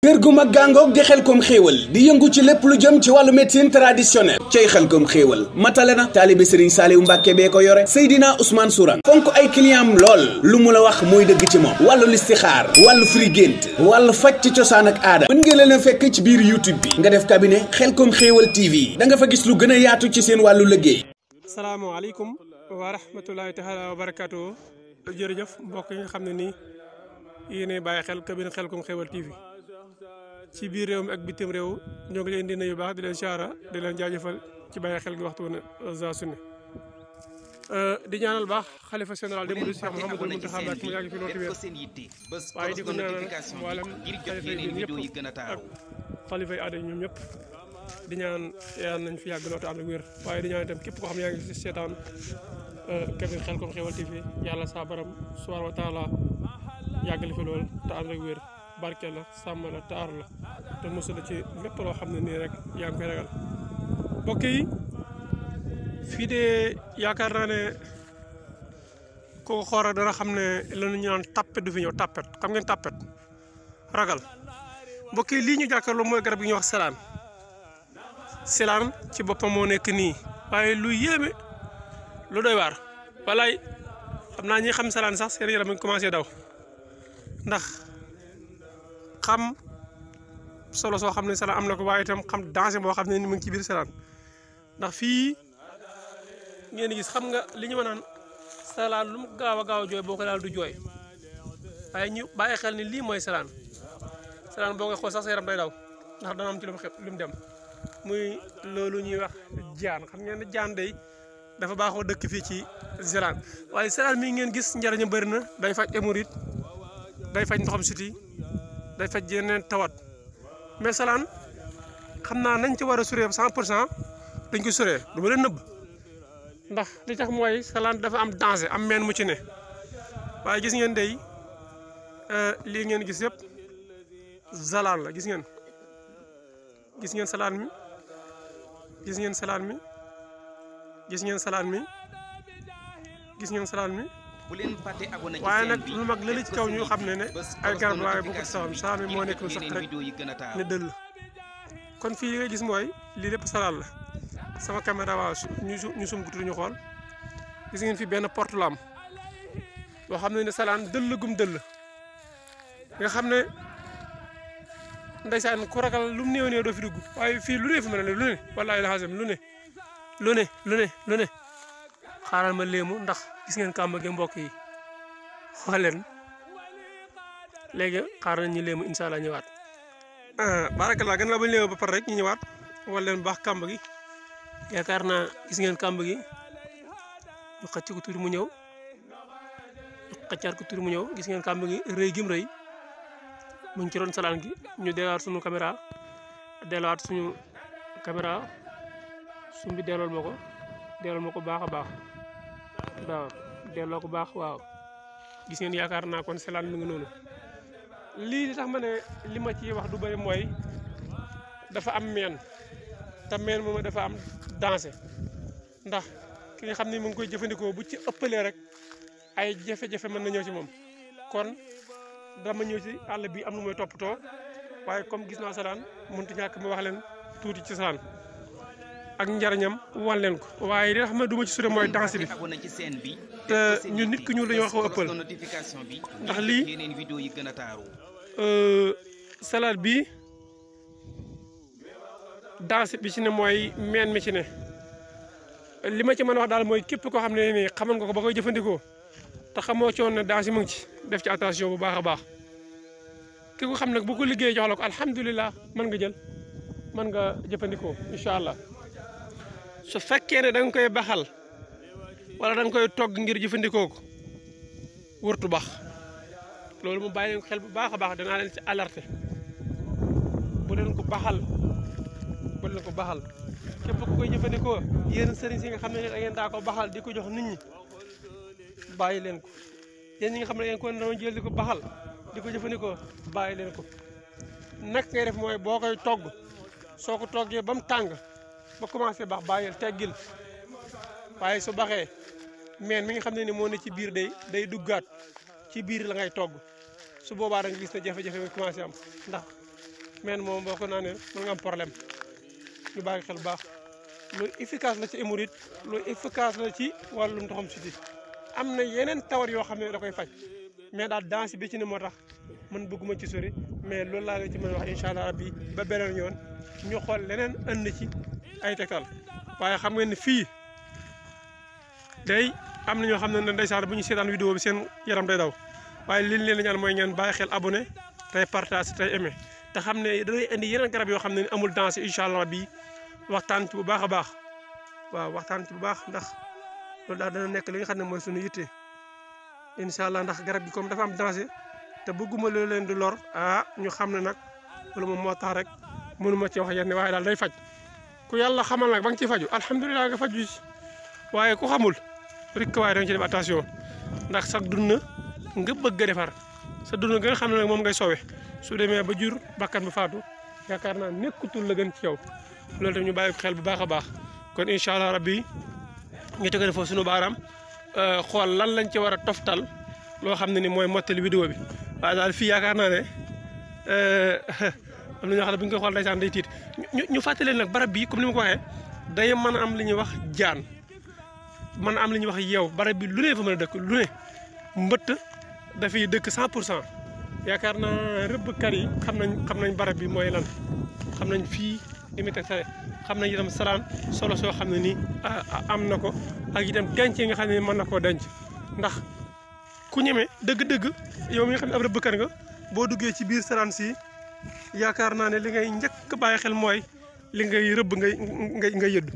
kër gu mag gàngoog di Xelcom xéewal di yëngu ci lépp lu jëm ci wàllu médecine traditionnelle cay Xelcom xéewal matale na taalibe Serigne Saliou Mbàkke bee ko yore Seydina Ousmane Sourang fonk ay client lool lu mu la wax mooy dëgg ci moom wàllu listixaar wàllu firi gént wàllu faj ci cosaan ak aada mën nga leen a fekk ci biir YouTube bi nga def cabinet Xelcom xéewal TV da nga fa gis lu gën a yaatu ci seen wàllu liggéey. asalaamaaleykum wa rahmatulahi taala wa barakaatu jërëjëf mbokk yi nga xam ne nii yéenay bàyyi xel cabinet Xelcom xéewal TV ci biir réew mi ak bitim réew ñoo ngi leen di nuyu baax di leen siyaara di leen jaajëfal ci bàyyi xel gi waxtu wu ne saa su ne di ñaanal baax xalifa général des mourides Cheikh Mouhamadou Mountakha Mbacké mu yàgg fi loolu wér waaye di ko ñaanal mboolem xalifa yi ñëpp ak xalifa yi aada yi ñoom ñëpp di ñaan yàlla nañ fi yàgg loolu te ànd ak wér waaye di ñaan itam képp koo xam ne yaa ngi si seetaan cabinet Xelcom xéewal TV yàlla saa baram subhanahu wa taala yàggali fi loolu te ànd ak wér barke la sàmm la taar la te mosu la ci lépp loo xam ne nii rek yaa ngi koy ragal mbokk yi fii de yaakaar naa ne kooku xoora dana xam ne lanu ñu naan tappet du fi ñëw tappet xam ngeen tappet ragal mbokk yi lii ñu jàkkaarloo mooy garab gi ñuy wax selaan selaan ci boppam moo nekk nii waaye lu yéeme lu doy waar walaay xam naa ñi xam selaan sax seen yaram a ngi commencé daw ndax xam solo soo xam ne selaan am na ko waaye itam xam danger boo xam ne ni mu ngi ci biir selaan ndax fii ngeen gis xam nga li ñu ma naan selaan lu mu gaaw a jooy boo ko daal du jooy waaye ñu bàyyi xel ni lii mooy selaan boo koy xool sax sa yaram day daw ndax dana am ci lu mu dem muy loolu ñuy wax jaan xam ngeen ne jaan day dafa baaxoo dëkk fii ci selaan waaye selaan mii ngeen gis njariñu bëri na day faj hémorroïde day faj ndoxam siti day faj yeneen tawat mais selaan xam naa nañ ci war a suree 100% dañ ko suree du ma leen nëbb ndax li tax mooy selaan dafa am danger am meen mu ci ne waaye gis ngeen day lii ngeen gis yëpp zalaan la gis ngeen selaan mi gis ngeen selaan mi gis ngeen selaan mi gis ngeen selaan mi waaye nag lu mag la ci kaw ñu xam ne ay garab waaye bu ko salaan mi moo nekk lu sax rek ne dëll kon fii li nga gis mooy lii lépp salaan la sama caméra waaw ñu sum ko ñu xool gis ngeen fi benn porte lam boo xam ne salaan dëll gum dëll nga xam ne ndeysaan ku ragal lu mu néew doo fi dugg waaye fii lu ne fi mën a ne lu ne wallaahi la xasam lu ne xaaral ma léemu ndax gis ngeen kàmb gi mbokk yi xool leen léegi xaaral nañ ñu léemu incha allah ñëwaat barakallah gën la bañ léemu ba pare rek ñu ñëwaat wala leen baax kàmb gi yaakaar naa gis ngeen kàmb gi ñu xëcc ko tuuti mu ñëw ñu xëccaat ko tuuti mu ñëw gis ngeen kàmb gi rëy gim rëy mu ngi ci ron salaan gi ñu delluwaat suñu caméra bi dellool ma ko baax a baax waaw delloo ko baax waaw gis ngeen yaakaar naa kon selaan mi ngi noonu lii li tax ma ne li ma ci wax du bëri mooy dafa am meen te meen moom dafa am danger ndax ki nga xam ne mu ngi koy jëfandikoo bu ci ëppalee rek ay jafe-jafe mën na ñëw ci moom kon dama ñëw ci àll bi am na mooy toppatoo waaye comme gis naa selaan mënut ñàkk ma wax leen tuuti ci selaan ak njariñam wan leen ko waaye li nga xam ne du ma ci sure mooy danger bi te ñun nit ku ñuul dañoo xaw a ëppal ndax lii salade bi danger bi ci ne mooy meen mi ci ne li ma ci mën a wax daal mooy képp koo xam ne nii xamoon nga ko ba koy jëfandikoo te xamoo ci woon ne danger mu ngi ci def ci attention bu baax a baax ki ko xam nag bu ko liggéey jox la ko alhamdulilah mën nga jël mën nga jëfandikoo incha allah. su fekkee ne da nga koy baxal wala da nga koy togg ngir jëfandikoo ko wërtu bax loolu mu bàyyi xel bu baax a baax danaa leen ci alerté bu leen ko baxal képp ku koy jëfandikoo yéen sëriñ si nga xam ne da ngeen daa ko baxal di ko jox nit ñi bàyyi leen ko yéen ñi nga xam ne da ngeen ko dama jël di ko baxal di ko jëfandikoo bàyyi leen ko nag ngay def mooy boo koy togg soo ko toggee ba mu tàng ba commencé baax bàyyil teggil waaye su baxee meen mi nga xam ne ni moo ne ci biir day duggaat ci biir la ngay togg su boobaa da nga gis ne jafe-jafe bi commencé am ndax men moom boo ko naanee mën nga am problème ñu bàyyi xel bu baax lu efficace la ci hémorroïde lu efficace la ci wàllum ndoxam siti am na yeneen tawat yoo xam ne da koy faj mais daal danse bi ci ne moo tax man bëgguma ci sori mais loolu laa leen ci mën a wax incha allah rabbi ba beneen yoon ñu xool leneen ënd ci ay tegtal waaye xam ngeen ne fii day am na ñoo xam ne ndeysaan bu ñu seetaan vidéo bi seen yaram day daw waaye liñ leen ñaan mooy ngeen bàyyi xel abonné tey partage tey aimé te xam ne day indi yeneen garab yoo xam ne amul danse incha allah rabbi waxtaan ci bu baax a baax waaw waxtaan ci bu baax ndax loolu daal dana nekk li nga xam ne mooy suñu yitte incha allah ndax garab gi comme dafa am danger te bëgguma loolu leen di lor ñu xam ne nag loolu moom moo tax rek mënuma ci wax yenn waaye daal day faj ku yàlla xamal nag ba nga ci faju alhamdulilah nga faju ci waaye ku xamul rek waaye da nga ci def attention ndax sax dund nga bëgg a defar sa dund nga xam ne nag moom ngay sowe su demee ba jur bakkan bu faatu yaakaar naa nekkutul la gën ci yow loolu tam ñu bàyyi ko xel bu baax a baax kon incha allah rabbi ñu tegal foofu suñu baaraam xool lan lañ ci war a toftal loo xam ne ni mooy mottali vidéo bi waaye daal fii yaakaar naa ne am na ñoo xam ne bu ñu koy xool ndeysaan day tiit ñu fàttali leen nag barab bii comme ni ma ko waxee day mën a am li ñuy wax jaan mën a am li ñuy wax yeew barab bi lu ne fa mën a dëkk lu ne mbëtt dafay dëkk 100% yaakaar naa rëbbkat yi xam nañ barab bi mooy lan xam nañ fii limité sare xam nañ itam salaan solo soo xam ne nii am na ko ak itam denc nga xam ne mën na koo denc ndax ku ñeme dëgg-dëgg yow mi nga xam ne ab rëbbkat nga boo duggee ci biir salaan si yaakaar naa ne li ngay njëkk bàyyi xel mooy li ngay rëbb ngay yëddu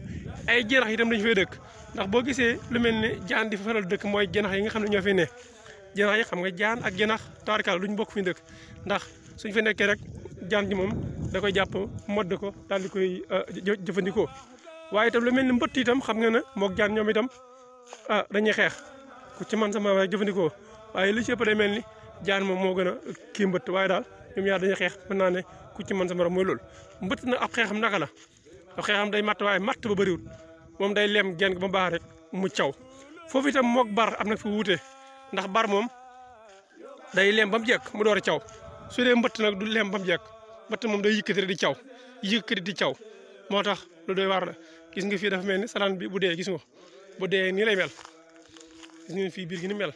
ay janax itam dañu fay dëkk ndax boo gisee lu mel ne jaan di fa faral dëkk mooy janax yi nga xam ne ñoo fi ne janax yi xam nga jaan ak janax tawarkaal lu ñu bokk fi dëkk ndax suñ fa nekkee rek jaan ji moom da koy jàpp modd ko daal di koy jëfandikoo waaye itam lu mel ni mbëtt itam xam nga ne moog jaan ñoom itam dañuy xeex ku ci man sama rek jëfandikoo waaye lu ci ëpp day mel ni jaan moom moo gën a kii mbëtt waaye daal ñoom ñaar dañuy xeex mën naa ne ku ci man sama morom mooy loolu mbëtt nag ab xeexam naka la ab xeexam day matt waaye matt ba bëriwul moom day lem genn ba baax rek mu caw foofu itam moog bar am na fi wuute ndax bar moom day lem ba mu jekk mu door a caw su dee mbëtt nag du lem ba mu jekk mbëtt moom day yëkkati di caw yëkkati di caw moo tax lu doy waar la gis nga fii dafa mel ni salaan bi bu dee gis nga bu dee nii lay mel gis ngeen fii biir gi ni mel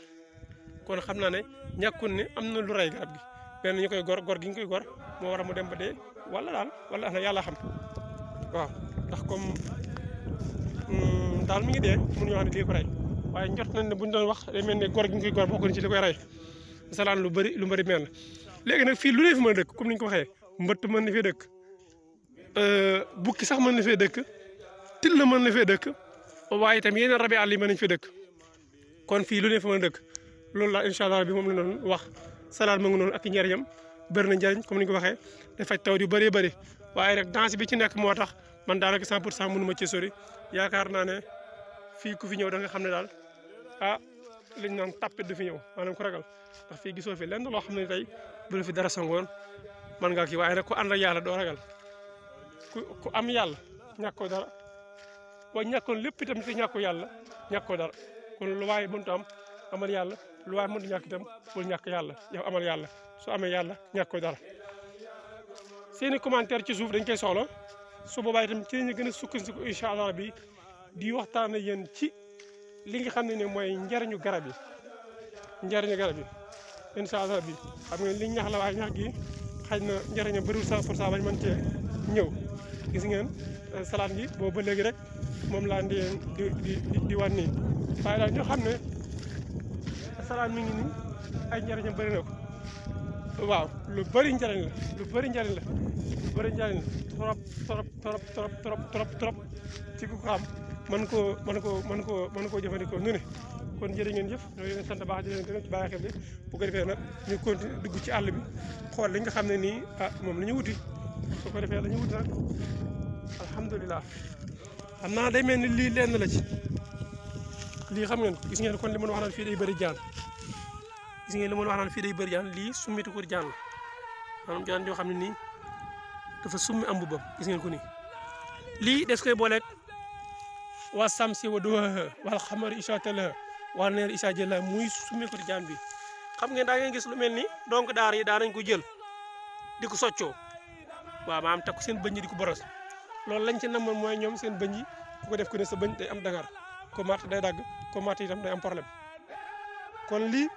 kon xam naa ne ñàkkul ne am na lu rey garab gi benn ñu koy gor gi ñu koy gor moo war a mu dem ba dee wala daal wala na yàlla xam waaw ndax comme daal mi ngi dee mënuñoo xam ne lii ko rey waaye njot nañ ne bu ñu doon wax day mel ne gor gi ñu koy gor bokk na ci li koy rey salaan lu bëri mel na léegi nag fii lu ne fi mën a dëkk comme ni ñu ko waxee mbëtt mën na fee dëkk bukki sax mën na fee dëkk til na mën na fee dëkk waaye itam yeneen rabi àll yi mën nañ fee dëkk kon fii lu ne fa mën a dëkk loolu la incha allah bi moom la doon wax salaan ma ngi noonu ak njariñam bëri na njariñ comme ni ñu ko waxee day faj taw yu bëree bëri waaye rek danse bi ci nekk moo tax man daanaka 100% mënu ma ci sori yaakaar naa ne fii ku fi ñëw da nga xam ne daal liñ naan tàppit du fi ñëw maanaam ku ragal ndax fii gisoo fi lenn loo xam ne tey bu la fi dara sangoon man ngaa kii waaye nag ku ànd ak yàlla doo ragal ku am yàlla ñàkkoo dara waaye ñàkkoon lépp itam fi ñàkko yàlla ñàkkoo dara kon lu waaye mënut am amal yàlla lu waaye mënut ñàkk itam bul ñàkk yàlla yow amal yàlla su amee yàlla ñàkkoo dara seeni commentaire ci suuf dañ koy soxla su boobaa itam ci lañu gën a sukkandiku incha allah bi di waxtaan ak yéen ci li nga xam ne mooy njariñu garab yi incha allah bi xam ngeen li ñax la waaye ñax gi xëy na njariñam bëriwul 100% bañ mën cee ñëw gis ngeen salaat gi boobu ba léegi rek moom laa di wan nii waaye daal ñoo xam ne salaat mi ngi nii ay njariñam bëri na ko waaw lu bëri njariñ la trop ci ku ko xam mën koo jëfandikoo nu ne kon jërë ngeen jëf ñoo leen sant baax di leen gërëm ci bàyyi xel bi bu ko defee nag ñu continuer dugg ci àll bi xool li nga xam ne nii moom la ñu wuti su ko defee la ñu wuti nag alhamdulilah xam naa day mel ni lii lenn la ci lii xam ngeen ko gis ngeen kon li mën wax naan fii day bëri jaan gis ngeen li mën wax naan fii day bëri jaan lii summitu ko jaan la maanaam jaan yoo xam ne nii dafa summi am mbubbam gis ngeen ko nii lii des koy booleeg waa samsi wa duha wal xamari isa talaha waa neer isa jëla muy summi ko jaan bi xam ngeen daa ngeen gis lu mel ni donc daar yi daa nañ ko jël di ko soccoo waaw maanaam takku seen bëñ yi di ko boros loolu lañ ci namoon mooy ñoom seen bëñ yi ku ko def ku ne sa bëñ day am dangar ko mat day dagg ko mat itam day am problème kon lii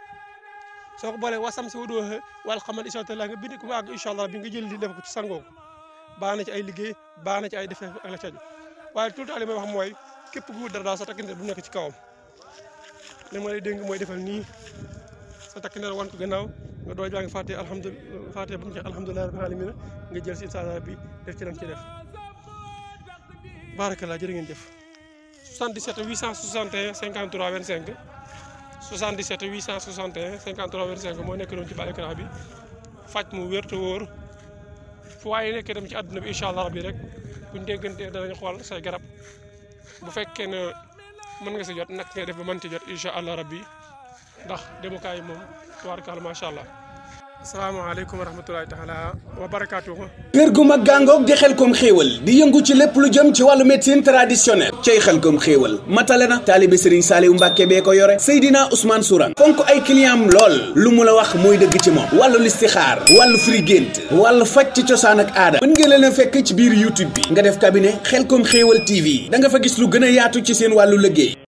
soo ko boolee wasam si wadoo wal xamal incha allah nga bind ko mu àgg incha allah bi nga jël li def ko ci sangoo baax na ci ay liggéey baax na ci ay defee ak la caju waaye tout le temps li may wax mooy képp ku dara daal sa takkindeer bu nekk ci kawam li ma lay dénk mooy defal nii sa takkindeer wan ko gannaaw nga dool baa ngi fàtte alhamdulilah fàtte bu mu jeex alhamdulilah rabbil alamin nga jël si incha allah bi def ci lam ci def barakallah jërë ngeen jëf 77 861 53 25 77 861 53 25 moo nekk noonu ci bàyyi écran bi faj mu wér te wóor fu waaye nekkee dem ci àdduna bi incha allah rabbi rek buñ déggantee danañ xool say garab bu fekkee ne mën nga si jot nag ngay def ba mën ci jot incha allah rabbi ndax demukaay moom tubaarkalla macha allah. asalaamaaleykum wa rahmatulahi taala wa barakaatuhu. kër gu mag gàngoog di Xelcom xéewal di yëngu ci lépp lu jëm ci wàllu médecine traditionnelle cay Xelcom xéewal matale na taalibe Serigne Saliou Mbacke bee ko yore Seydina Ousmane Sourang fonk ay client am lool lu mu la wax mooy dëgg ci moom wàllu listixaar wàllu firi gént wàllu faj ci cosaan ak aada mën ngeen leen a fekk ci biir YouTube bi nga def cabinet Xelcom xéewal TV da nga fa gis lu gën a yaatu ci seen wàllu liggéey